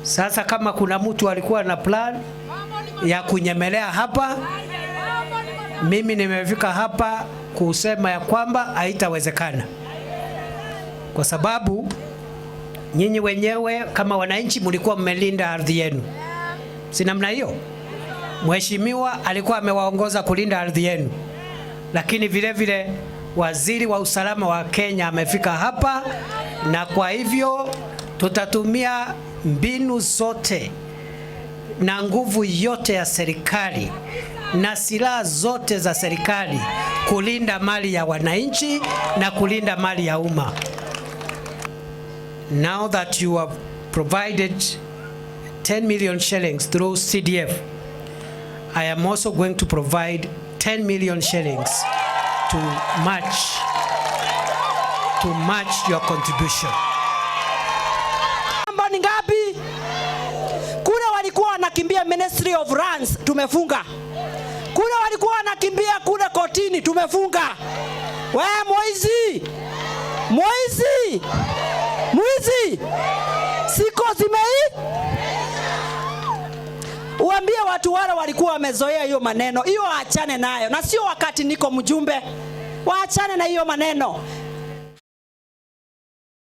Sasa kama kuna mtu alikuwa na plan ya kunyemelea hapa, mimi nimefika hapa kusema ya kwamba haitawezekana, kwa sababu nyinyi wenyewe kama wananchi mlikuwa mmelinda ardhi yenu, si namna hiyo? Mheshimiwa alikuwa amewaongoza kulinda ardhi yenu, lakini vile vile waziri wa usalama wa Kenya amefika hapa, na kwa hivyo tutatumia mbinu zote na nguvu yote ya serikali na silaha zote za serikali kulinda mali ya wananchi na kulinda mali ya umma. Now that you have provided 10 million shillings through CDF, I am also going to provide 10 million shillings to match your contribution. Mambo ni ngapi? Kule walikuwa wanakimbia Ministry of Lands, tumefunga. Kule walikuwa wanakimbia kule kotini, tumefunga. We mwizi, mwizi, mwizi, siko zimei. Uambie watu wale walikuwa wamezoea hiyo maneno, hiyo waachane nayo, na sio wakati niko mjumbe, waachane na hiyo maneno.